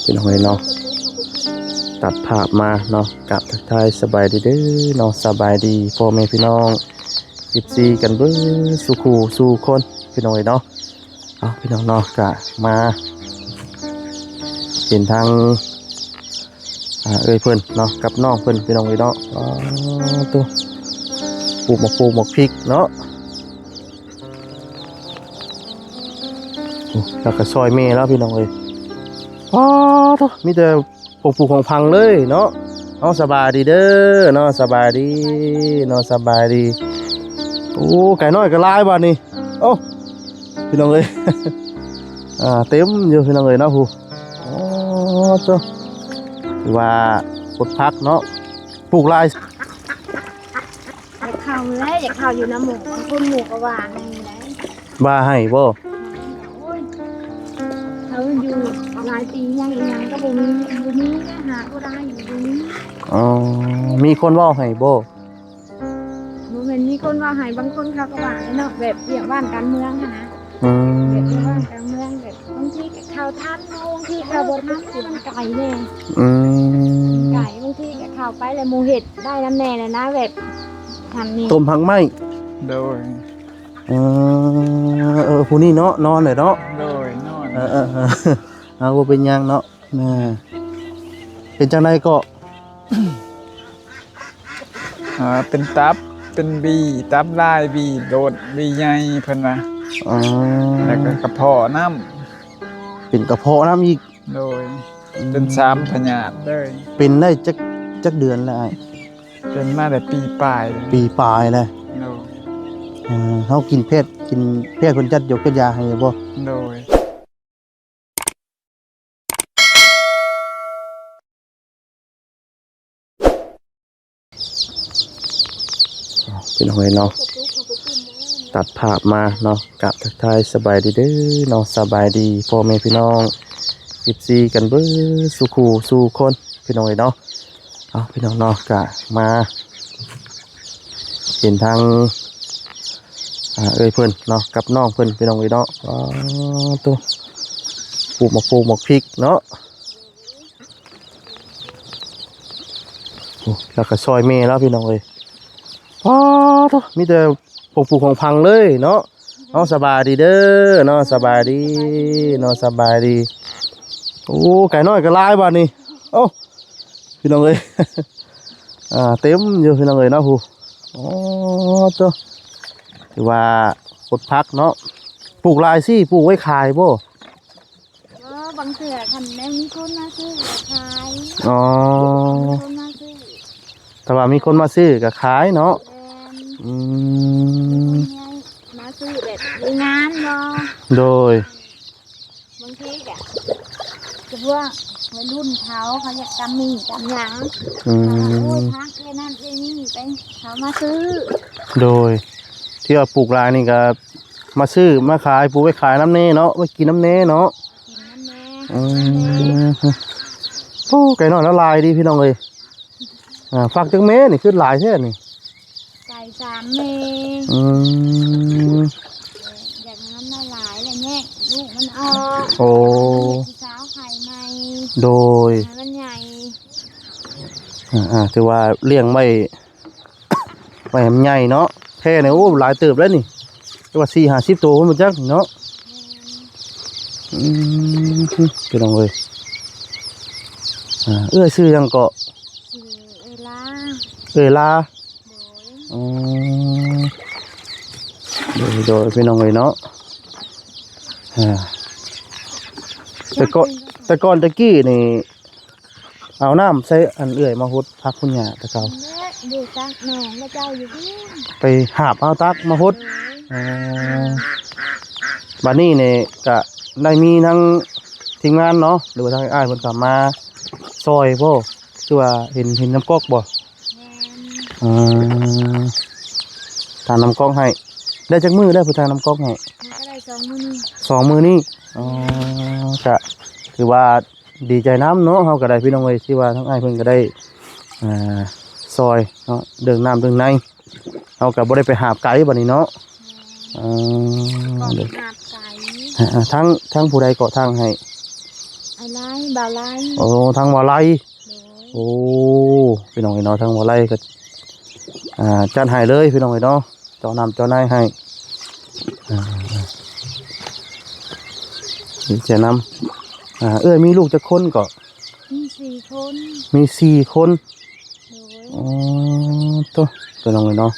ພີ່ນ້ອງເອີຍເນາະ ຕັດພາບມາເນາະ ກະທັກທາຍສະບາຍດີເດີເນາະ ສະບາຍດີພໍ່ແມ່ພີ່ນ້ອງ ເອັຟຊີ ກັນເບິດສູ່ຄູ່ສູ່ຄົນ ພີ່ນ້ອງເອີຍເນາະ. ເອົາ ພີ່ນ້ອງເນາະ ກະມາເຫັນທາງ ອ່າ ເອື້ອຍເພິ່ນເນາະ ກັບນ້ອງເພິ່ນ ພີ່ນ້ອງເອີຍເນາະ. ອໍ ໂຕ ປູກໝາກ ປູກໝາກພິກເນາະ. ໂອ້ ແລ້ວກໍຊ່ອຍແມ່ແລ້ວ ພີ່ນ້ອງເອີຍ. ອໍ ໂຕ ມີແຕ່ຂອງປູກຂອງຝັງເລີຍເນາະ. ເອົາ ສະບາຍດີເດີເນາະ ສະບາຍດີເນາະ ສະບາຍດີ. ໂອ້ ໄກ່ນ້ອຍກໍຫຼາຍບາດນີ້. ໂອ້ ພີ່ນ້ອງເອີຍ ອ່າ ເຕັມຢູ່ ພີ່ນ້ອງເອີຍເນາະ. ຜູ້ ອໍ ໂຕ ຖືວ່າຄົນພັກເນາະ ປູກຫຼາຍ. ຢາກເຂົ້າແຫຼະ ຢາກເຂົ້າຢູ່ນຳໝູ່ ຄົນໝູ່ກໍວ່າໃຫ້ແຫຼະ. ວ່າໃຫ້ບໍ່? ໂອ້ຍ ເຮົາຢູ່ຫຼາຍປີຍັງອີຫຍັງກໍບໍ່ມີ ບໍ່ມີ ຫາບໍ່ໄດ້ ບໍ່ມີ. ອໍ ມີຄົນເວົ້າໃຫ້ບໍ່? ບໍ່ແມ່ນມີຄົນເວົ້າໃຫ້ ບາງຄົນເຂົາກໍວ່າເນາະ ແບບວຽກບ້ານການເມືອງຫັ້ນນະ. ອືມ ແບບວຽກບ້ານການເມືອງ ແບບບາງທີກໍເຂົ້າທັນ ບາງທີເຂົ້າບໍ່ທັນ ມັນໄກແດ່. ອືມ ໄກ ບາງທີກໍເຂົ້າໄປແລ້ວໝູ່ເຮັດໄດ້ນຳແດ່ແຫຼະນະ ແບບທຳນີ້ ຕົ້ມຜັກໄມ້. ໂດຍ ເອີ ເອີ ຜູ້ນີ້ເນາະ ນອນແຫຼະເນາະ. ໂດຍ ນອນ ເອີ ເອີ ເອີ ເອົາ ບໍ່ເປັນຫຍັງເນາະ. ເປັນຈັ່ງໃດເກາະ? ອ່າ ເປັນຕັບ ເປັນບີ ຕັບລາຍ ບີໂດດ ບີໃຫຍ່ ເພິ່ນວ່າ. ອໍ ແລ້ວກໍກະເພາະນ້ຳ ເປັນກະເພາະນ້ຳອີກ. ໂດຍ ອືມ ເປັນສາມພະຍາດເລີຍ. ເປັນໄດ້ຈັກ ຈັກເດືອນແລ້ວອ້າຍ? ເປັນມາໄດ້ປີປາຍ. ປີປາຍແລ້ວ. ໂດຍ ເອີ ເຮົາກິນແພດ ກິນແພດເພິ່ນຈັດຢົກຈັດຢາໃຫ້ຢູ່ບໍ່? ໂດຍ. ພີ່ນ້ອງເອີຍເນາະ ຕັດພາບມາເນາະ ກະທັກທາຍສະບາຍດີເດີເນາະ ສະບາຍດີພໍ່ແມ່ພີ່ນ້ອງ ເອັຟຊີ ກັນເບິດສູ່ຄູ່ສູ່ຄົນ ພີ່ນ້ອງເອີຍເນາະ. ເອົາ ພີ່ນ້ອງເນາະ ກະມາເຫັນທາງ ອ່າ ເອື້ອຍເພິ່ນເນາະ ກັບນ້ອງເພິ່ນ ພີ່ນ້ອງເອີຍເນາະ. ອໍ ໂຕ ປູກໝາກ ປູກໝາກພິກເນາະ. ໂອ້ ແລ້ວກໍຊ່ອຍແມ່ແລ້ວ ພີ່ນ້ອງເອີຍ. ອໍ ໂຕ ມີແຕ່ຂອງປູກຂອງຝັງເລີຍເນາະ. ເອົາ ສະບາຍດີເດີເນາະ ສະບາຍດີເນາະ ສະບາຍດີ. ໂອ້ ໄກ່ນ້ອຍກໍຫຼາຍບາດນີ້. ໂອ້ ພີ່ນ້ອງເອີຍ ອ່າ ເຕັມຢູ່ ພີ່ນ້ອງເອີຍເນາະ. ຜູ້ ອໍ ໂຕ ຖືວ່າຄົນພັກເນາະ. ປູກຫຼາຍຊິ ປູກໄວ້ຂາຍບໍ່? ບໍ່ ບາງເທື່ອຄັນແມ່ນມີຄົນມາຊື້ກໍຂາຍ. ອໍ ມີຄົນມາຊື້ ຖ້າວ່າມີຄົນມາຊື້ກໍຂາຍເນາະ. ແມ່ນ ອືມ ມີຄົນມາຊື້ແບບມີງານບໍ່? ໂດຍ ບາງທີກໍຄືພວກໄວລຸ້ນເຂົາ ເຂົາຢາກຕຳໝີ່ຕຳຫຍັງ. ອືມ ໂອ້ຍ ຜັກແຄ່ນັ້ນແຄ່ນີ້ໄປ ເຂົາມາຊື້. ໂດຍ ທີ່ວ່າປູກຫຼາຍນີ້ກໍມາຊື້ມາຂາຍ ປູກໄວ້ຂາຍນຳແດ່ເນາະ ໄວ້ກິນນຳແດ່ເນາະ. ກິນນຳແດ່ ອືມ ໂອ້ ໄກ່ນ້ອຍລະຫຼາຍດີ ພີ່ນ້ອງເອີຍ. ອ່າ ຟັກຈັກແມ່ນີ້ ຄືຫຼາຍແທ້ນີ້? ໄກ່ສາມແມ່. ອືມ ຢາກໃຫ້ມັນຫຼາຍໆ ແລ້ວແຍກລູກມັນອອກ. ໂອ້ ໃຫ້ລູກສາວໄຂ່ໃໝ່. ໂດຍ ໃຫ້ມັນໃຫຍ່. ອ່າໆ ຖືວ່າລ້ຽງໄວ້ ໄວ້ໃຫ້ມັນໃຫຍ່ເນາະ. ແພ້ນີ້ ໂອ້ ຫຼາຍເຕີບແລ້ວນີ້ ແຕ່ວ່າສີ່ຫ້າສິບໂຕພຸ້ນບໍ່ຈັກເນາະ. ແມ່ນ ອືມ ພີ່ນ້ອງເອີຍ. ອ່າ ເອື້ອຍຊື່ຫຍັງເກາະ? ຊື່ເອື້ອຍລາ. ເອື້ອຍລາ. ໂດຍ ອໍ ໂດຍໆ ພີ່ນ້ອງເອີຍເນາະ. ອ່າ ແຕ່ກ່ອນ ແຕ່ກ່ອນແຕ່ກີ້ນີ້ ເອົານ້ຳໃສ່ອັນເອື້ອຍມາຫົດຜັກຄຸນຫຍ້າແຕ່ເກົ່າ. ແມ່ນແຫຼະ ຢູ່ຕັກໜອງລະເຈົ້າຢູ່ພຸ້ນ ໄປຫາບເອົາຕັກມາຫົດ. ໂດຍ ອໍ ບາດນີ້ນີ້ກະໄດ້ມີທັງທີມງານເນາະ ຫຼືວ່າທາງອ້າຍເພິ່ນກະມາຊ່ອຍບໍ່? ຄືວ່າເຫັນ ເຫັນນ້ຳກອກບໍ່? ແມ່ນ ອໍ ທາງນ້ຳກອກໃຫ້ ໄດ້ຈັກມື້ແລ້ວເພິ່ນທາງນ້ຳກອກໃຫ້? ມັນກໍໄດ້ສອງມື້ນີ້ ສອງມື້ນີ້. ອໍ ກະຖືວ່າ ດີໃຈນຳເນາະ ເຮົາກໍໄດ້ ພີ່ນ້ອງເອີຍ ທີ່ວ່າທາງອ້າຍເພິ່ນກໍໄດ້ ອ່າ ຊ່ອຍເນາະ ເລື່ອງນ້ຳເລື່ອງໃນ ເຮົາກໍບໍ່ໄດ້ໄປຫາບໄກບັດນີ້ເນາະ. ແມ່ນ ເອີ ກໍໄປຫາບໄກ ອ່າ ທາງ ທາງຜູ້ໃດເກາະທາງໃຫ້? ອ້າຍໄລ ບ່າວໄລ. ໂອ້ ທາງບ່າວໄລ. ໂດຍ. ໂອ້ ພີ່ນ້ອງເອີຍເນາະ ທາງບ່າວໄລກໍ ອ່າ ຈັດໃຫ້ເລີຍ ພີ່ນ້ອງເອີຍເນາະ ເຈາະນ້ຳເຈາະໃນໃຫ້. ອ່າ ດີໃຈນຳ. ອ່າ ເອື້ອຍມີລູກຈັກຄົນເກາະ? ມີສີ່ຄົນ. ມີສີ່ຄົນ. ໂດຍ. ອໍ ໂຕ ພີ່ນ້ອງເອີຍເນາະ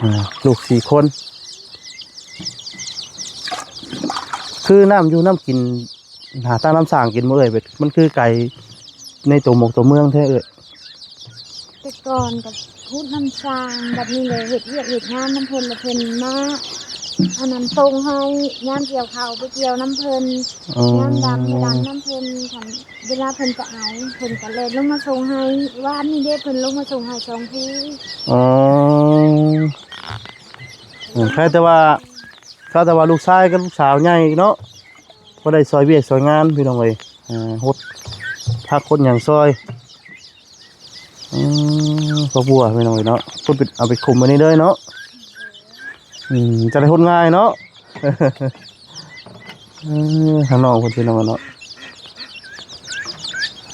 ອ່າ ລູກສີ່ຄົນ. ຄືນ້ຳຢູ່ນ້ຳກິນ ຫາຕາມນ້ຳສ້າງກິນບໍ່ເອີຍ? ແບບມັນຄືໄກໃນຕົວໝົກຕົວເມືອງແທ້ເອີຍ? ແຕ່ກ່ອນກໍຂຸດນ້ຳສ້າງ ບັດນີ້ເລີຍເຮັດວຽກເຮັດງານນຳເພິ່ນ ແລ້ວເພິ່ນມາ ອັນນັ້ນ ສົ່ງໃຫ້. ຍາມກ່ຽວເຂົ້າໄປກ່ຽວນຳເພິ່ນ. ອໍ ຍາມດຳກໍດຳນຳເພິ່ນ. ຄັນເວລາເພິ່ນຈະເອົາ ເພິ່ນກໍແລ່ນລົງມາສົ່ງໃຫ້. ວານນີ້ເດ້ ເພິ່ນລົງມາສົ່ງໃຫ້ສອງພູ. ອໍ ເອີ ໃຄແຕ່ວ່າ ໃຄແຕ່ວ່າລູກຊາຍກັບລູກສາວໃຫຍ່ເນາະ ພໍໄດ້ຊ່ອຍວຽກຊ່ອຍງານ ພີ່ນ້ອງເອີຍ. ອ່າ ຫົດຜັກຫົດຫຍັງຊ່ອຍ. ອືມ ຜັກບົວ ພີ່ນ້ອງເອີຍເນາະ ເພິ່ນເອົາໄປຄຸມໄວ້ນີ້ເລີຍເນາະ. ອືມ ຈະໄດ້ຫົດງ່າຍເນາະ. ເອີ ທາງນ້ອງເພິ່ນ ພີ່ນ້ອງເນາະ.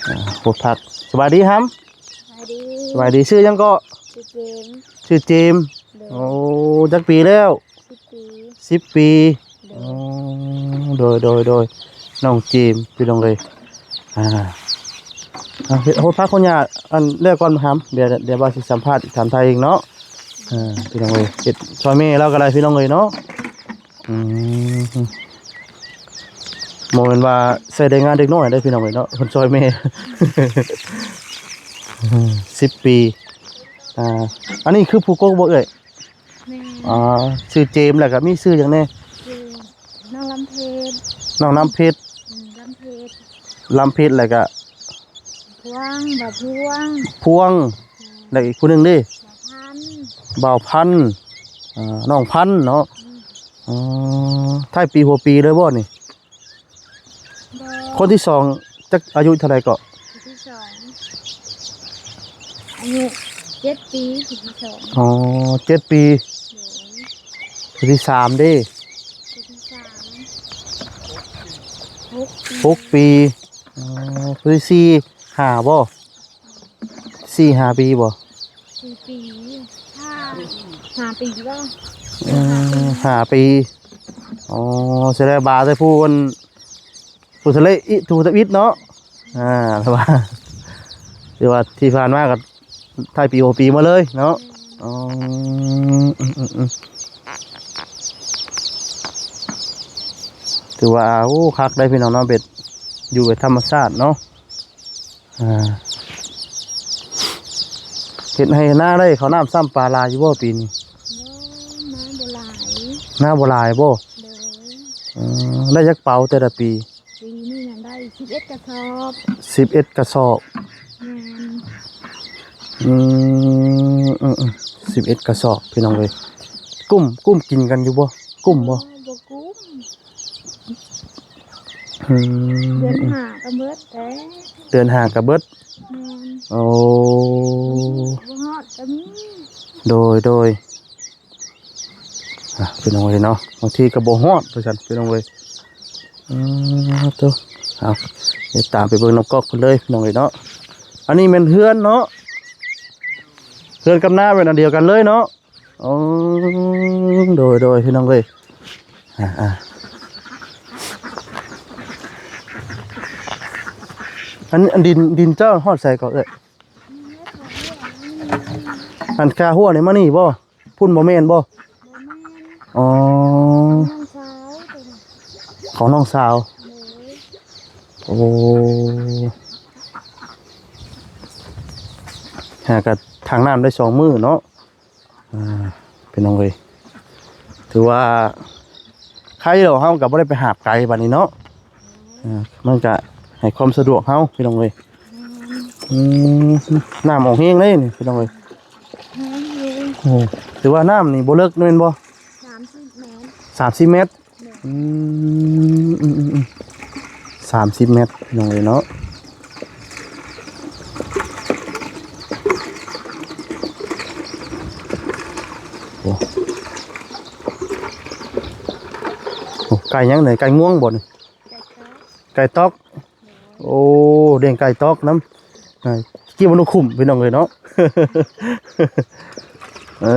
ອ່າ ຫົດຜັກ. ສະບາຍດີຫຳ? ສະບາຍດີ. ສະບາຍດີ. ຊື່ຫຍັງເກາະ? ຊື່ເຈມ. ຊື່ເຈມ. ໂດຍ. ໂອ້ ຈັກປີແລ້ວ? ສິບປີ. ສິບປີ. ໂດຍ. ອໍ ໂດຍ ໂດຍ ໂດຍ ນ້ອງເຈມ ພີ່ນ້ອງເອີຍ. ອ່າ ເຮັດ ຫົດຜັກ ຂໍອະນຸຍາດ ອັນ ແລ້ວກ່ອນຫຳ ດຽວ ດຽວວ່າຊິສຳພາດ ຖາມໄຖ່ອີກເນາະ. ອ່າ ພີ່ນ້ອງເອີຍ ເຮັດຊ່ອຍແມ່ລາວກໍໄດ້ ພີ່ນ້ອງເອີຍເນາະ. ອືມ ບໍ່ແມ່ນວ່າໃຊ້ແຮງງານເດັກນ້ອຍເດ້ ພີ່ນ້ອງເອີຍເນາະ ເພິ່ນຊ່ອຍແມ່. ສິບປີ. ອ່າ ອັນນີ້ຄືຜູ້ກົກບໍ່ເອື້ອຍ? ແມ່ນ. ອໍ ຊື່ເຈມ ແລ້ວກໍມີຊື່ຫຍັງແດ່? ຊື່ນ້ອງລຳເພັດ. ນ້ອງລຳເພັດ. ອືມ ລຳເພັດ. ລຳເພັດ ແລ້ວກໍ ພວງ ບ່າວພວງ. ພວງ. ແມ່ນ. ແລ້ວອີກຜູ້ໜຶ່ງເດ້? ບ່າວພັນ. ບ່າວພັນ. ອ່າ ນ້ອງພັນເນາະ. ອືມ. ອໍ ທ້າຍປີຫົວປີເລີຍບໍ່ນີ້? ບໍ່. ຄົນທີສອງຈັກ ອາຍຸເທົ່າໃດເກາະ? ຄົນທີສອງອາຍຸເຈັດປີ. ຄົນທີສອງ ອໍ ເຈັດປີ. ໂດຍ. ຄົນທີສາມເດ້? ຄົນທີສາມຫົກປີ. ຫົກປີ. ອໍ ຄົນທີສີ່ຫ້າບໍ່? ສີ່ຫ້າປີບໍ່? ສີ່ປີ. ຫ້າ ຫ້າປີບໍ່? ອືມ ຫ້າປີ. ອໍ ສະແດງວ່າແຕ່ຜູ້ອັນ ຜູ້ທະເລະ ອີ ຜູ້ທຳອິດເນາະ. ອ່າ ແຕ່ວ່າ ແຕ່ວ່າທີ່ຜ່ານມາກໍທ້າຍປີຫົວປີມາເລີຍເນາະ. ອືມ ອືມ ອືມ ອືມ ຖືວ່າ ໂອ້ ຄັກໄດ໋ ພີ່ນ້ອງເນາະ ເປັນ ຢູ່ແບບທຳມະຊາດເນາະ. ອ່າ ເຮັດໄຮ່ເຮັດນາໄດ້ເຂົ້ານ້ຳຊ້ຳປາຫຼາຍຢູ່ບໍ່ປີນີ້? ບໍ່ ນ້ຳບໍ່ຫຼາຍ. ນ້ຳບໍ່ຫຼາຍບໍ່? ໂດຍ. ເອີ ໄດ້ຈັກເປົາແຕ່ລະປີ? ປີນີ້ນັ້ນໄດ້ສິບເອັດກະສອບ. ສິບເອັດກະສອບ. ແມ່ນ. ອືມ ອືມ ອືມ ສິບເອັດກະສອບ ພີ່ນ້ອງເອີຍ. ກຸ້ມ ກຸ້ມກິນກັນຢູ່ບໍ່? ກຸ້ມບໍ່? ບໍ່ກຸ້ມ. ອືມ ເດືອນຫ້າກໍເບິດແລ້ວ. ເດືອນຫ້າກໍເບິດ. ແມ່ນ. ໂອ້ ບໍ່ຮອດກໍມີ. ໂດຍ ໂດຍ. ອ່ະ ພີ່ນ້ອງເອີຍເນາະ ບາງທີກໍບໍ່ຮອດວ່າຊັ້ນ ພີ່ນ້ອງເອີຍ. ອືມ ໂຕ ເອົາ ດຽວຕາມໄປເບິ່ງນ້ຳກອກເພິ່ນເລີຍ ພີ່ນ້ອງເອີຍເນາະ. ອັນນີ້ແມ່ນເຮືອນເນາະ ເຮືອນກັບນາແມ່ນອັນດຽວກັນເລີຍເນາະ. ອໍ ໂດຍ ໂດຍ ພີ່ນ້ອງເອີຍ. ອ່າ ອ່າ ອັນ ອັນດິນ ດິນເຈົ້າຮອດໃສເກາະເອື້ອຍ? ອັນຄາຮົ້ວນີ້ມານີ້ບໍ່? ພຸ້ນບໍ່ແມ່ນບໍ່? ບໍ່ແມ່ນ. ອໍ ຂອງນ້ອງສາວຕົວນີ້ ຂອງນ້ອງສາວ. ໂດຍ. ໂອ້ ຫາກະທາງນ້ຳໄດ້ສອງມື້ເນາະ. ອ່າ ພີ່ນ້ອງເອີຍ ຖືວ່າໄຄແລ້ວ ເຮົາກໍບໍ່ໄດ້ໄປຫາບໄກບາດນີ້ເນາະ. ອ່າ ມັນກະໃຫ້ຄວາມສະດວກເຮົາ ພີ່ນ້ອງເອີຍ. ອືມ ນ້ຳອອກແຮງເດ້ນີ້ ພີ່ນ້ອງເອີຍ. ໂອ້ ຖືວ່ານ້ຳນີ້ບໍ່ເລິກແມ່ນບໍ່? ສາມສິບແມັດ. ສາມສິບແມັດ. ອືມ ອືມ ອືມ ອືມ ສາມສິບແມັດ ພີ່ນ້ອງເອີຍເນາະ. ໂອ້ ໂອ້ ໄກ່ຫຍັງນີ້? ໄກ່ງວງບໍ່ນີ້? ໄກ່ກາ. ໄກ່ຕອກ. ໂອ້ ລ້ຽງໄກ່ຕອກນຳ ອ່າ ກິນບໍ່ນຸຄຸມ ພີ່ນ້ອງເອີຍເນາະ. ເອີ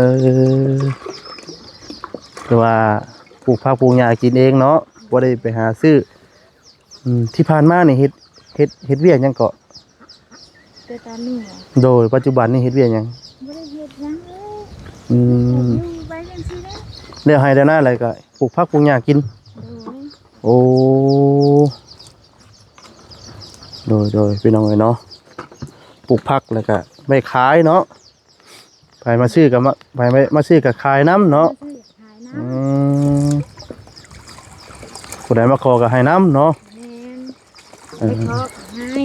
ແຕ່ວ່າປູກຜັກປູກຫຍ້າກິນເອງເນາະ ບໍ່ໄດ້ໄປຫາຊື້. ອືມ ທີ່ຜ່ານມານີ້ເຮັດ ເຮັດ ເຮັດວຽກຫຍັງເກາະ? ແຕ່ຕອນນີ້ຫວາ? ໂດຍ ປັດຈຸບັນນີ້ເຮັດວຽກຫຍັງ? ບໍ່ໄດ້ເຮັດຫຍັງເລີຍ. ອືມ ຢູ່ໄປຈັ່ງຊີ້ແຫຼະ ແລ້ວໄຮ່ແລ້ວນາແລ້ວກໍປູກຜັກປູກຫຍ້າກິນ. ໂດຍ ໂອ້ ໂດຍ ໂດຍ ພີ່ນ້ອງເອີຍເນາະ ປູກຜັກແລ້ວກະໄວ້ຂາຍເນາະ ໃຜມາຊື້ກໍມາ ໃຜມາ ມາຊື້ກໍຂາຍນຳເນາະ. ມາຊື້ຂາຍນຳ. ອືມ ຜູ້ໃດມາຂໍກໍໃຫ້ນຳເນາະ. ແມ່ນ ເອີ ໄປຂໍກໍໃຫ້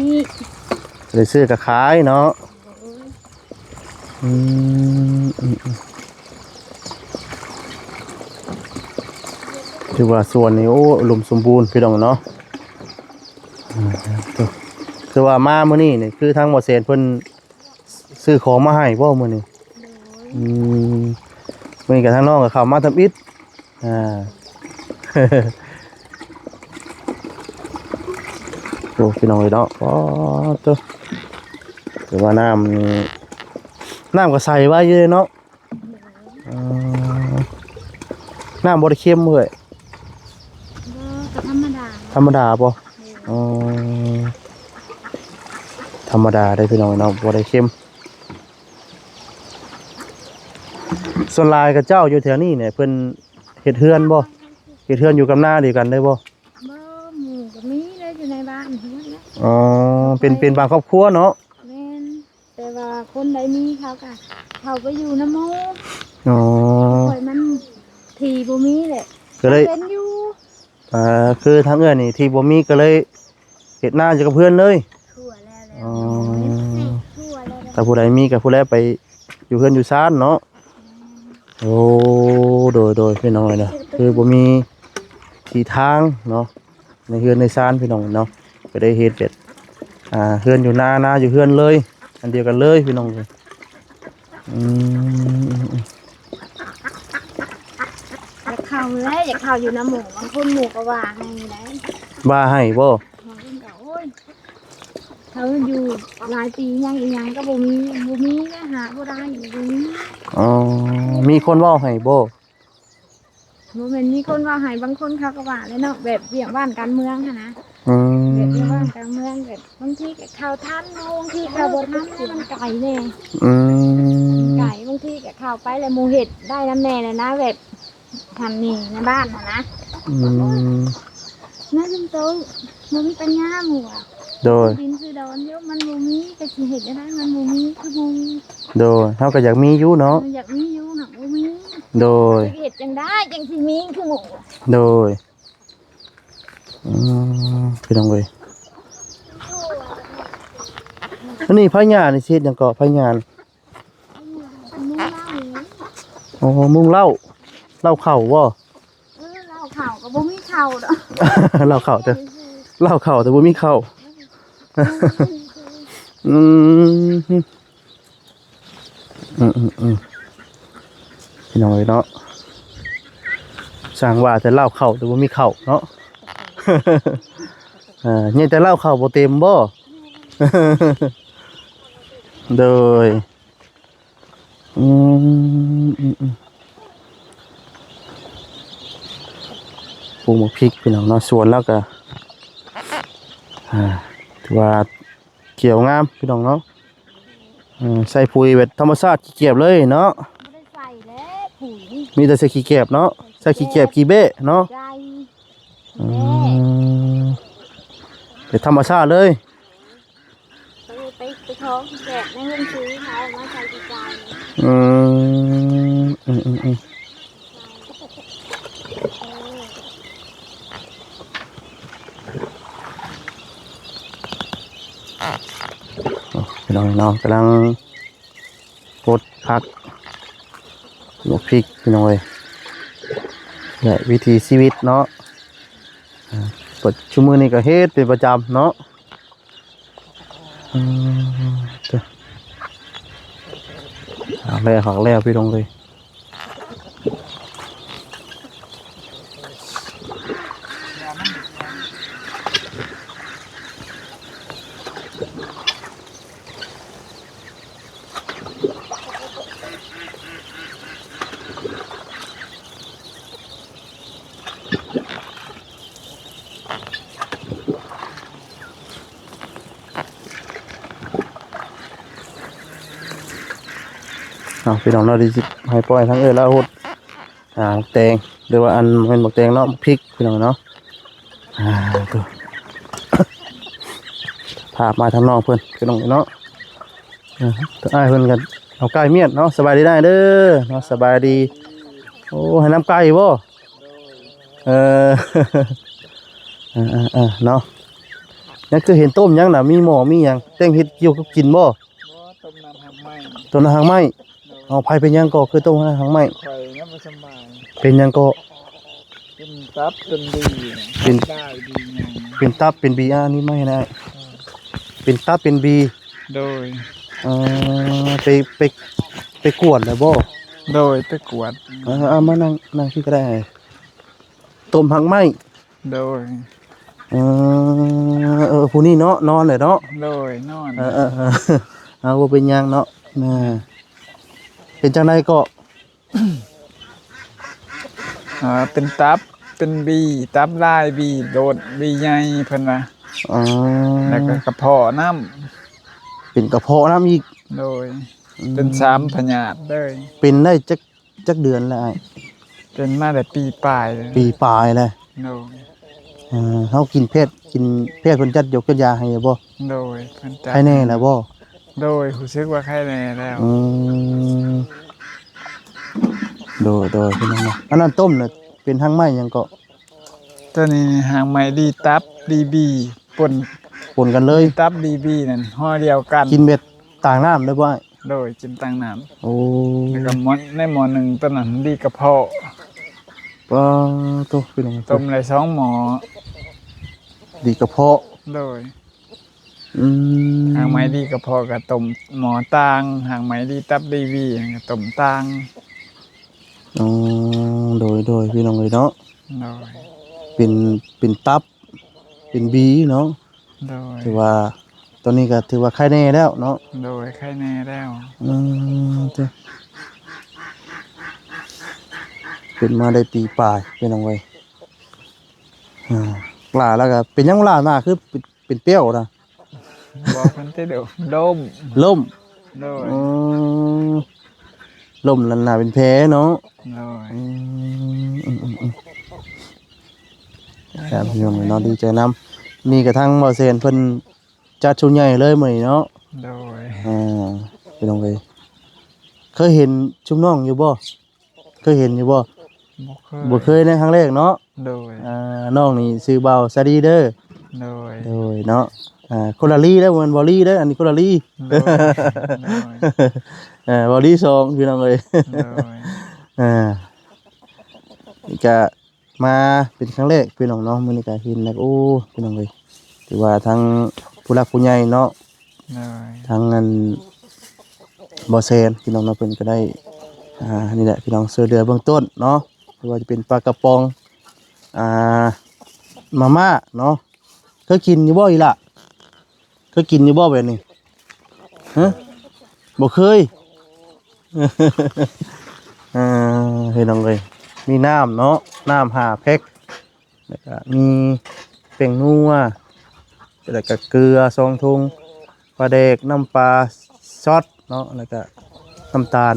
ໄດ້ຊື້ກໍຂາຍເນາະ. ໂດຍ ອືມ ອືມ ອືມ ຖືວ່າສວນນີ້ ໂອ້ ອຸດົມສົມບູນ ພີ່ນ້ອງເນາະ. ອືມ ຄືວ່າມາມື້ນີ້ນີ້ ຄືທາງໝໍແສນເພິ່ນຊື້ຂອງມາໃຫ້ບໍ່ມື້ນີ້? ໂດຍ ອືມ ມື້ນີ້ກໍທາງນ້ອງກໍເຂົ້າມາທຳອິດ. ອ່າ ໂອ້ ພີ່ນ້ອງເອີຍເນາະ ອໍ ໂຕ ແຕ່ວ່ານ້ຳນີ້ ນ້ຳກໍໃສໄວ້ຢູ່ເດເນາະ. ເອີ ນ້ຳບໍ່ໄດ້ເຄັມເອີຍ? ບໍ່ ກໍທຳມະດາ ທຳມະດາບໍ່? ແມ່ນ ອໍ ທຳມະດາເດ້ພີ່ນ້ອງເນາະ ບໍ່ໄດ້ເຄັມ. ສ່ວນຫຼາຍເຂົາເຈົ້າຢູ່ແຖວນີ້ນີ້ເພິ່ນເຮັດເຮືອນບໍ່? ເຮັດເຮືອນຢູ່ກັບນາດຽວກັນເລີຍບໍ່? ບໍ່ ໝູ່ກໍມີແຫຼະ ຢູ່ໃນບ້ານເພິ່ນແຫຼະ. ອໍ ເປັນ ເປັນບາງຄອບຄົວເນາະ. ແມ່ນ ແຕ່ວ່າຄົນໃດມີເຂົາກໍເຂົ້າໄປຢູ່ນຳໝູ່. ອໍ ຂ້ອຍມັນທີ່ບໍ່ມີແຫຼະ ກໍເລີຍເປັນຢູ່. ອ່າ ຄືທາງເອື້ອຍນີ້ທີ່ບໍ່ມີກໍເລີຍເຮັດນາຢູ່ກັບເຮືອນເລີຍ. ທົ່ວແລ້ວແຫຼະ. ອໍ ທົ່ວແລ້ວແຫຼະ ຖ້າຜູ້ໃດມີກໍຜູ້ແລໄປຢູ່ເຮືອນຢູ່ຊານເນາະ. ແມ່ນ ໂອ້ ໂດຍ ໂດຍ ພີ່ນ້ອງເອີຍເນາະ ຄືບໍ່ມີທີ່ທາງເນາະ ໃນເຮືອນໃນຊານ ພີ່ນ້ອງເນາະ ກໍໄດ້ເຮັດແບບ ອ່າ ເຮືອນຢູ່ນາ ນາຢູ່ເຮືອນເລີຍ ອັນດຽວກັນເລີຍ ພີ່ນ້ອງເອີຍ. ອືມ ອືມ ອືມ ຢາກເຂົ້າແຫຼະ ຢາກເຂົ້າຢູ່ນຳໝູ່ ບາງຄົນໝູ່ກໍວ່າໃຫ້ໄດ໋. ວ່າໃຫ້ບໍ່? ບາງຄົນກໍ ໂອ້ຍ ເຂົາຢູ່ຫຼາຍປີ ຫຍັງອີຫຍັງກໍບໍ່ມີ ບໍ່ມີແລ້ວ ຫາບໍ່ໄດ້ ບໍ່ມີ. ອໍ ມີຄົນເວົ້າໃຫ້ບໍ່? ບໍ່ແມ່ນມີຄົນເວົ້າໃຫ້ ບາງຄົນເຂົາກໍວ່າແຫຼະເນາະ ແບບວຽກບ້ານການເມືອງຫັ້ນນະ. ອືມ ແບບວຽກບ້ານການເມືອງ ແບບບາງທີກໍເຂົ້າທັນ ບາງທີເຂົ້າບໍ່ທັນ ມັນໄກແດ່. ອືມ ໄກ ບາງທີກໍເຂົ້າໄປແລ້ວໝູ່ເຮັດໄດ້ນຳແດ່ແຫຼະນະ ແບບທຳນີ້ໃນບ້ານຫັ້ນນະ. ອືມ ນາຈຸມໂຕບໍ່ມີປັນຍາໝູ່ອະ. ໂດຍ ດິນຊື້ດອນຢູ່ ມັນບໍ່ມີ ຈັກຊິເຮັດແນວໃດ ມັນບໍ່ມີຄືໝູ່. ໂດຍ ເຮົາກໍຢາກມີຢູ່ເນາະ. ເອີ ຢາກມີຢູ່ ຫາກບໍ່ມີ. ໂດຍ ເຮັດຈັ່ງໃດຈັ່ງຊິມີຄືໝູ່. ໂດຍ ອືມ ພີ່ນ້ອງເອີຍ ອັນນີ້ພະຍານີ້ຊິເຮັດຫຍັງເກາະ ພະຍານີ້? ມຸງເຫຼົ້າ. ອໍ ມຸງເຫຼົ້າ ເຫຼົ້າເຂົ້າບໍ່? ເອີ ເຫຼົ້າເຂົ້າກໍບໍ່ມີເຂົ້າດອກ. ເຫຼົ້າເຂົ້າແຕ່ ເຫຼົ້າເຂົ້າແຕ່ບໍ່ມີເຂົ້າ. ອືມ ອືມ ອືມ ອືມ ພີ່ນ້ອງເອີຍເນາະ ຊ່າງວ່າແຕ່ເຫຼົ້າເຂົ້າແຕ່ບໍ່ມີເຂົ້າເນາະ. ເອີ ຍັງແຕ່ເຫຼົ້າເຂົ້າບໍ່ເຕັມບໍ່? ໂດຍ ອືມ ອືມ ອືມ ປູກໝາກພິກ ພີ່ນ້ອງເນາະ ສວນລາວກະ ອ່າ ຖືວ່າຂຽວງາມ ພີ່ນ້ອງເນາະ. ເອີ ໃສ່ປຸຍແບບທຳມະຊາດ ຂີ້ກຽບເລີຍເນາະ. ບໍ່ໄດ້ໃສ່ແລ້ວ ປຸຍນີ້ ມີແຕ່ໃສ່ຂີ້ກຽບເນາະ ໃສ່ຂີ້ກຽບ ຂີ້ແບ້ເນາະ. ອືມ ເປັນທຳມະຊາດເລີຍ. ໄປ ໄປ ໄປຂໍແບບໃນເຮືອນຊື້ເຂົາເອົາມາໃສ່ປີກາຍ. ອືມ ອືມ ອືມ ອືມ ໂອ້ ພີ່ນ້ອງເນາະ ກຳລັງປົດຜັກ ໝາກພິກ ພີ່ນ້ອງເອີຍ ແລະ ວິຖີຊີວິດເນາະ. ອ່າ ປັດຈຸບັນນີ້ກໍເຮັດເປັນປະຈຳເນາະ. ອືມ ເດີ ຫາກແລ້ວ ຫາກແລ້ວ ພີ່ນ້ອງເອີຍ. ເອົາ ພີ່ນ້ອງເນາະ ດຽວຊິໃຫ້ປ່ອຍທາງເອື້ອຍລາວຫົດ ອ່າ ໝາກແຕງ ຫຼືວ່າອັນ ບໍ່ແມ່ນໝາກແຕງເນາະ ໝາກພິກ ພີ່ນ້ອງເນາະ. ອ່າ ໂຕ ພາບມາທາງນ້ອງເພິ່ນ ພີ່ນ້ອງເນາະ. ເອີ ອ້າຍເພິ່ນກໍເອົາໄກ່ມຽດເນາະ. ສະບາຍດີນາຍເດີເນາະ ສະບາຍດີ. ໂອ້ ໃຫ້ນ້ຳໄກ່ບໍ່? ເອີ ເອີໆໆ ເນາະ. ຍັງຄືເຫັນຕົ້ມຫຍັງນະ ມີໝໍ້ມີຫຍັງ ແຕ່ງເຮັດກ່ຽວກັບກິນບໍ່? ບໍ່ ຕົ້ມນ້ຳຮາກໄມ້ ຕົ້ມນ້ຳຮາກໄມ້. ໂດຍ ເອົາ ໃຜເປັນຫຍັງກໍຄືຕົ້ມນ້ຳຮາກໄມ້? ຂ້ອຍນະບໍ່ສະບາຍ. ເປັນຫຍັງກໍ? ເປັນຕັບເປັນບີ ເປັນ ຕັບລາຍບີຫຍັງ ເປັນຕັບເປັນບີ. ອ່າ ນີ້ມາໃຫ້ນາຍ ເອີ ເປັນຕັບເປັນບີ. ໂດຍ ເອີ ໄປ ໄປ ໄປກວດແລ້ວບໍ່? ໂດຍ ໄປກວດ. ເອີ ເອົາມານັ່ງ ນັ່ງທີ່ກໍໄດ້. ຕົ້ມຮາກໄມ້. ໂດຍ ເອີ ເອີ ຜູ້ນີ້ເນາະ ນອນແຫຼະເນາະ. ໂດຍ ນອນ. ເອີໆໆ ເອົາ ບໍ່ເປັນຫຍັງເນາະ. ເອີ ເປັນຈັ່ງໃດເກາະ? ເອີ ເປັນຕັບ ເປັນບີ ຕັບລາຍ ບີໂດດ ບີໃຫຍ່ ເພິ່ນວ່າ. ອໍ ແລ້ວກໍກະເພາະນ້ຳ ເປັນກະເພາະນ້ຳອີກ. ໂດຍ ອືມ ເປັນສາມພະຍາດເລີຍ. ເປັນໄດ້ຈັກ ຈັກເດືອນແລ້ວອ້າຍ? ເປັນມາໄດ້ປີປາຍແລ້ວ. ປີປາຍແລ້ວ. ໂດຍ ເອີ ເຮົາກິນແພດ ກິນແພດເພິ່ນຈັດຢົກຈັດຢາໃຫ້ຢູ່ບໍ່? ໂດຍ ເພິ່ນຈັດ ໄຄແນ່ແລ້ວບໍ່? ໂດຍ ຮູ້ສຶກວ່າໄຄແນ່ແລ້ວ. ອືມ ໂດຍໆ ພີ່ນ້ອງເນາະ. ອັນນັ້ນຕົ້ມນະ ເປັນຮາກໄມ້ຫຍັງເກາະ? ໂຕນີ້ຮາກໄມ້ດີຕັບ ດີບີ ປົນ ປົນກັນເລີຍ. ດີຕັບ ດີບີນັ້ນຫໍ່ດຽວກັນ. ກິນແບບຕ່າງນ້ຳໄດ້ບໍ່ອ້າຍ? ໂດຍ ກິນຕ່າງນ້ຳ. ໂອ້ ແລ້ວກໍໝໍ້ ໃນໝໍ້ໜຶ່ງ ຕອນນັ້ນດີກະເພາະ. ປາໂຕ ພີ່ນ້ອງ ຕົ້ມໄດ້ສອງໝໍ້ ດີກະເພາະ. ໂດຍ ອືມ ຮາກໄມ້ດີກະເພາະກໍຕົ້ມໝໍ້ຕ່າງ ຮາກໄມ້ດີຕັບດີບີກໍຕົ້ມຕ່າງ. ອໍ ໂດຍໆ ພີ່ນ້ອງເອີຍເນາະ. ໂດຍ ເປັນ ເປັນຕັບ ເປັນບີເນາະ. ໂດຍ ຖືວ່າຕອນນີ້ກໍຖືວ່າໄຄແນ່ແລ້ວເນາະ. ໂດຍ ໄຄແນ່ແລ້ວ. ອືມ ເປັນມາໄດ້ປີປາຍ ພີ່ນ້ອງເອີຍ. ອ່າ ຫຼ້າແລ້ວກໍເປັນຫຍັງຫຼ້າໜ້າຄືເປັນ ເປັນແປ້ວນະ? ບໍ່ ເພິ່ນຕິດລົມ ລົ້ມ. ລົ້ມ. ໂດຍ ອືມ ລົ້ມນັ້ນໜ້າເປັນແຜເນາະ. ໂດຍ ອືມ ອືມໆໆ ແບບນີ້ເນາະ ດີໃຈນຳ. ນີ້ກະທັງບໍ່ແຊນເພິ່ນຈັດຊຸດໃຫຍ່ເລີຍມື້ນີ້ເນາະ. ໂດຍ ອ່າ ພີ່ນ້ອງເອີຍ ເຄີຍເຫັນຊຸມນ້ອງຢູ່ບໍ່? ເຄີຍເຫັນຢູ່ບໍ່? ບໍ່ເຄີຍ ບໍ່ເຄີຍ ໃນຄັ້ງແລກເນາະ. ໂດຍ ອ່າ ນ້ອງນີ້ຊື່ບ່າວຊາລີເດີ. ໂດຍ ໂດຍເນາະ. ອ່າ ຄົນລະລີເດີ ບໍ່ແມ່ນບ່າວລີເດີ ອັນນີ້ຄົນລະລີ. ໂດຍ ໂດຍ ເອີ ບ່າວລີສອງ ພີ່ນ້ອງເອີຍ. ໂດຍ ອ່າ ກະ ມາເປັນຄັ້ງແລກພີ່ນ້ອງເນາະ. ມື້ນີ້ກໍເຫັນແລ້ວ ໂອ້ ພີ່ນ້ອງເອີຍ ຖືວ່າທັງຜູ້ຫຼັກຜູ້ໃຫຍ່ເນາະ ໂດຍ ທັງອັນບໍ່ແຊນພີ່ນ້ອງເນາະ ເພິ່ນກໍໄດ້ ອ່າ ນີ້ແຫຼະພີ່ນ້ອງ ຊ່ວຍເຫຼືອເບື້ອງຕົ້ນເນາະ ບໍ່ວ່າຈະເປັນປາກະປ໋ອງ ອ່າ ມາມ່າເນາະ. ເຄີຍກິນຢູ່ບໍ່ອີ່ຫຼ້າ? ເຄີຍກິນຢູ່ບໍ່ແບບນີ້? ຮະ? ບໍ່ເຄີຍ. ເອີ ພີ່ນ້ອງເອີຍ ມີນ້ຳເນາະ ນ້ຳຫ້າແພັກ ແລ້ວກະມີແປ້ງນົວ ແລ້ວກະເກືອສອງຖົງ ປາແດກ ນ້ຳປາຊັອດເນາະ ແລ້ວກະນ້ຳຕານ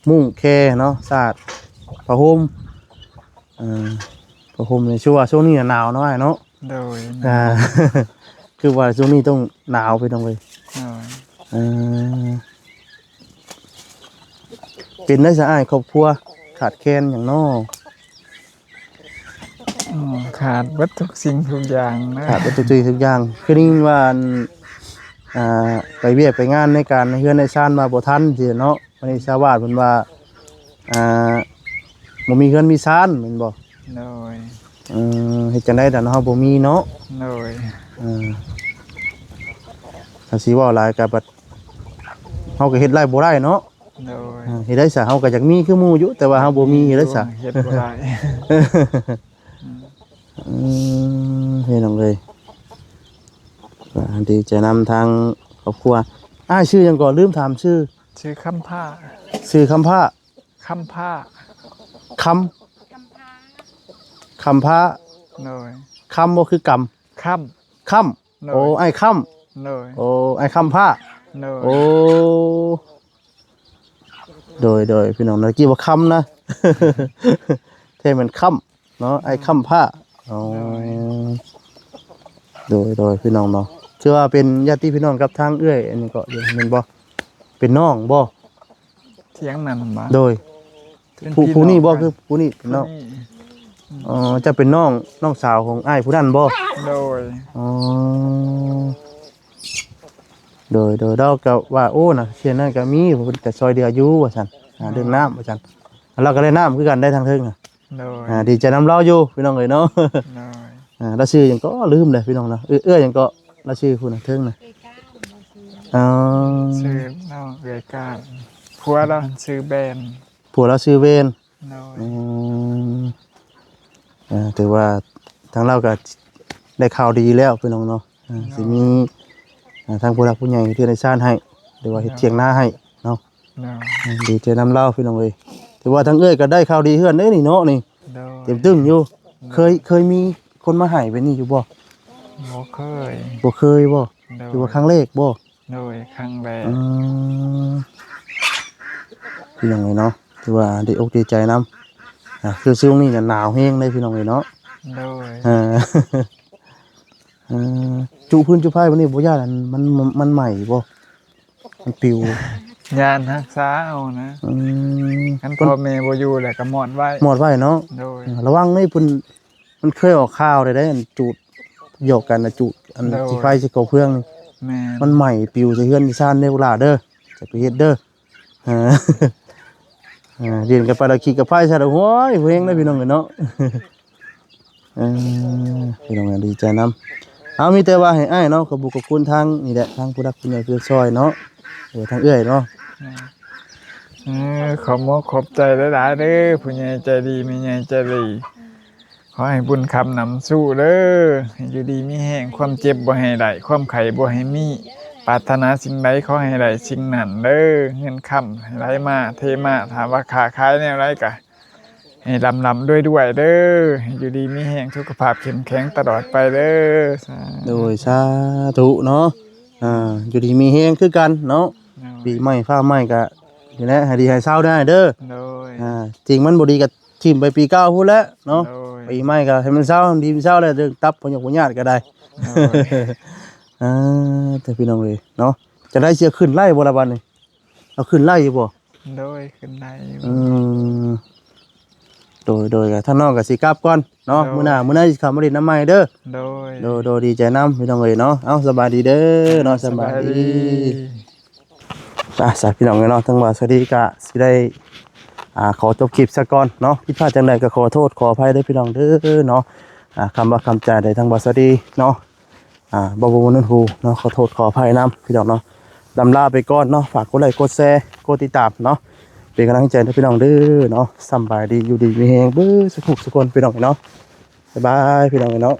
ມຸ້ງແຄເນາະ ສາດ ຜ້າຫົ່ມ ອ່າ ຜ້າຫົ່ມນີ້ ຄືວ່າຊ່ວງນີ້ໜາວເນາະ ອ້າຍເນາະ. ໂດຍ ອ່າ ຄືວ່າຊ່ວງນີ້ຕ້ອງໜາວ ພີ່ນ້ອງເອີຍ. ໂດຍ ເອີ ເປັນໄດ້ຊະອ້າຍ ຄອບຄົວຂາດແຄນຫຍັງເນາະ? ອໍ ຂາດເບິດທຸກສິ່ງທຸກຢ່າງນະ. ຂາດເບິດທຸກສິ່ງທຸກຢ່າງ ຄືໄດ້ຍິນວ່າ ອັນ ອ່າ ໄປວຽກໄປງານໃນການໃນເຮືອນໃນຊານມາບໍ່ທັນຊີ້ເນາະ. ອັນນີ້ຊາວບ້ານເພິ່ນວ່າ ອ່າ ບໍ່ມີເຮືອນມີຊານແມ່ນບໍ່? ໂດຍ ເອີ ເຮັດຈັ່ງໃດດານເຮົາບໍ່ມີເນາະ. ໂດຍ ເອີ ຖ້າຊິເວົ້າຫຼາຍກໍບັດເຮົາກໍເຮັດໄດ້ບໍ່ໄດ້ເນາະ. ໂດຍ ເອີ ເຮັດໄດ້ຊະ ເຮົາກໍຢາກມີຄືໝູ່ຢູ່ ແຕ່ວ່າເຮົາບໍ່ມີ ເຮັດໄດ້ຊະ ເຮັດບໍ່ໄດ້. ອືມ ເຮັດຫຍັງເລີຍ ກໍດີໃຈນຳທາງຄອບຄົວ. ອ້າຍຊື່ຫຍັງກໍລືມຖາມຊື່. ຊື່ຄຳພ້າ. ຊື່ຄຳພ້າ. ຄຳພ້າ. ຄຳ ຄຳພ້າ. ໂດຍ ຄຳບໍ່ຄືກຳ. ຄຳ ຄຳ. ໂດຍ ໂອ້ ອ້າຍຄຳ. ໂດຍ ໂອ້ ອ້າຍຄຳພ້າ. ໂດຍ ໂອ້ ອືມ ໂດຍ ໂດຍ ພີ່ນ້ອງເນາະ ເມື່ອກີ້ວ່າຄຳນະ ແທ້ແມ່ນຄ້ຳເນາະ ອ້າຍຄ້ຳພ້າ. ອໍ ໂດຍ ໂດຍ ພີ່ນ້ອງເນາະ ຖືວ່າເປັນຍາດຕິພີ່ນ້ອງກັບທາງເອື້ອຍອັນນີ້ກໍແມ່ນບໍ່? ເປັນນ້ອງບໍ່? ທຽງນັ້ນບໍ່? ໂດຍ ເປັນ ຜູ້ ພີ່ນ້ອງ ຜູ້ນີ້ບໍ່? ກັນ ຄືຜູ້ນີ້ເປັນນ້ອງ? ຜູ້ນີ້ ອໍ ເຈົ້າເປັນນ້ອງ ນ້ອງສາວຂອງອ້າຍຜູ້ນັ້ນບໍ່? ໂດຍ ອໍ ໂດຍ ໂດຍ ລາວກໍວ່າ ໂອ້ ນະ ເທື່ອນັ້ນກໍມີ ເພິ່ນກໍຊ່ອຍເຫຼືອຢູ່ວ່າຊັ້ນ ຫາ ໂດຍ ເລື່ອງນ້ຳວ່າຊັ້ນ ລາວກໍໄດ້ນ້ຳຄືກັນໄດ໋ທາງເທິງນະ. ໂດຍ ອ່າ ດີໃຈນຳລາວຢູ່ພີ່ນ້ອງເອີຍເນາະ. ໂດຍ ອ່າ ລາວຊື່ຫຍັງກໍລືມເລີຍພີ່ນ້ອງເນາະ ເອື້ອຍ ເອື້ອຍຫຍັງກໍ ລາວຊື່ຜູ້ນັ້ນເທິງນະ ເອື້ອຍກ້ານ ລາວຊື່ ອໍ ຊື່ນ້ອງເອື້ອຍກ້ານ ຜົວລາວຊື່ແບນ ຜົວລາວຊື່ເວນ. ໂດຍ ອືມ ເອີ ຖືວ່າທາງລາວກໍໄດ້ຂ່າວດີແລ້ວພີ່ນ້ອງເນາະ ເອີ ໂດຍ ຊິມີ ເອີ ທາງຜູ້ຫຼັກຜູ້ໃຫຍ່ເຮັດເຮືອນເຮັດຊານໃຫ້ ຫຼືວ່າເຮັດ ໂດຍ ຖຽງນາໃຫ້ເນາະ. ໂດຍ ອືມ ດີໃຈນຳລາວພີ່ນ້ອງເອີຍ ຖືວ່າທາງເອື້ອຍກໍໄດ້ຂ່າວດີເຮືອນເດ້ນີ້ເນາະນີ້. ໂດຍ ເຕັມຕຶ້ງຢູ່. ໂດຍ ເຄີຍ ເຄີຍມີຄົນມາໃຫ້ແບບນີ້ຢູ່ບໍ່? ບໍ່ເຄີຍ ບໍ່ເຄີຍບໍ່? ໂດຍ ຖືວ່າຄັ້ງແລກບໍ່? ໂດຍ ຄັ້ງແລກ. ອືມ ພີ່ນ້ອງເອີຍເນາະ ຖືວ່າດີອົກດີໃຈນຳ ອ່າ ຄືຊ່ວງນີ້ນະໜາວແຮງເດ້ພີ່ນ້ອງເອີຍເນາະ. ໂດຍ ເອີ ເອີ ຈຸພື້ນຈຸໄຟບັດນີ້ບໍ່ຢ້ານອັນມັນ ມັນ ມັນໄໝ້ບໍ່? ມັນປິວ ຢ້ານຮັກສາເອົານະ. ອືມ ຄັນພໍ່ແມ່ບໍ່ຢູ່ແລ້ວກໍມອດໄວ້ ມອດໄວ້ເນາະ. ໂດຍ ເອີ ລະວັງເດ້ ເພິ່ນ ມັນເຄີຍອອກຂ່າວໄດ້ ໄດ້ອັນຈູດຫຍອກກັນນະ ຈູດອັນ ໂດຍ ຂີ້ໄຟໃສ່ກົບເພື່ອງນີ້. ແມ່ນ ມັນໄໝ້ປິວໃສ່ເຮືອນໃສ່ຊານເດີລູກຫຼ້າເດີ ຈະໄປເຮັດເດີ. ເອີ ເອີ ຫຼິ້ນກັນໄປແລ້ວຂີ້ກັບໄຟໃສ່ ໂອ້ຍ ເພງເດ້ພີ່ນ້ອງເອີຍເນາະ. ເອີ ພີ່ນ້ອງເອີຍ ດີໃຈນຳ. ເອົາ ມີແຕ່ວ່າໃຫ້ອ້າຍເນາະ ຂອບບຸນຂອບຄຸນທາງນີ້ແຫຼະ ທາງຜູ້ຫຼັກຜູ້ໃຫຍ່ຜູ້ຊ່ອຍເນາະ ເອີ ທາງເອື້ອຍເນາະ. ເອີ ຂອບມຸກຂອບໃຈຫຼາຍໆເດີ ຜູ້ໃຫຍ່ໃຈດີ ແມ່ໃຫຍ່ໃຈດີ. ຂໍໃຫ້ບຸນຄຳນຳສູ່ເດີ ໃຫ້ຢູ່ດີມີແຮງ ຄວາມເຈັບບໍ່ໃຫ້ໄດ້ ຄວາມໄຂ້ບໍ່ໃຫ້ມີ ປາດຖະໜາສິ່ງໃດຂໍໃຫ້ໄດ້ສິ່ງນັ້ນເດີ ເງິນຄຳໃຫ້ໄຫຼມາເທມາ ຖ້າວ່າຄ້າຂາຍແນວໃດກະໃຫ້ລ່ຳໆລວຍໆເດີ ໃຫ້ຢູ່ດີມີແຮງ ສຸຂະພາບເຂັ້ມແຂງຕະຫຼອດໄປເດີ. ສາ ໂດຍ ສາທຸເນາະ. ອ່າ ຢູ່ດີມີແຮງຄືກັນເນາະ. ໂດຍ ປີໃໝ່ຟ້າໃໝ່ກະນີ້ແຫຼະ ໃຫ້ດີໃຫ້ເຊົາໄດ້ເດີ. ໂດຍ ອ່າ ສິ່ງມັນບໍ່ດີກະ ຖິ້ມໄປປີເກົ່າພຸ້ນແຫຼະເນາະ. ໂດຍ ປີໃໝ່ກໍໃຫ້ມັນເຊົາ ໃຫ້ມັນດີມັນເຊົາແຫຼະ ເລື່ອງຕັບ ພະຍົກພະຍາດກໍໄດ້. ໂດຍ ອ່າ ແຕ່ພີ່ນ້ອງເອີຍເນາະ ຈະໄດ້ ຊິຂຶ້ນໄລ່ບໍ່ລະບັດນີ້? ເອົາ ຂຶ້ນໄລ່ຢູ່ບໍ່? ໂດຍ ຂຶ້ນໄລ່ຢູ່. ອືມ ໂດຍ ໂດຍ ກໍທາງນ້ອງກໍຊິກັບກ່ອນເນາະ. ໂດຍ ມື້ໜ້າ ມື້ໜ້າຊິເຂົ້າມາຫຼິ້ນນຳໃໝ່ເດີ. ໂດຍ ໂດຍ ໂດຍ ດີໃຈນຳພີ່ນ້ອງເອີຍເນາະ. ເອົາ ສະບາຍດີເດີເນາະ. ສະບາຍດີ ສະບາຍດີ. ອ່ະ ສາ ພີ່ນ້ອງເອີຍເນາະ ທາງບ່າວສາລີກະຊິໄດ້ ອ່າ ຂໍຈົບຄລິບຊະກ່ອນເນາະ. ຜິດພາດຈັ່ງໃດກໍຂໍໂທດຂໍອະໄພເດີພີ່ນ້ອງເດີເນາະ. ອ່າ ຄຳວ່າຄຳຈາໃດທາງບ່າວສາລີເນາະ ອ່າ ບໍ່ ບໍ່ ບໍ່ໜູນຫູເນາະ ຂໍໂທດຂໍອະໄພນຳພີ່ນ້ອງເນາະ. ລຳລາໄປກ່ອນເນາະ. ຝາກກົດໄລ້ກົດແຊ ກົດຕິດຕາມເນາະ ເປັນກຳລັງໃຈໃຫ້ພີ່ນ້ອງເດີເນາະ. ສຳບາຍດີ ຢູ່ດີມີແຮງເບິດສຸກທຸກຄົນພີ່ນ້ອງເນາະ. ບາຍບາຍ ພີ່ນ້ອງເນາະ.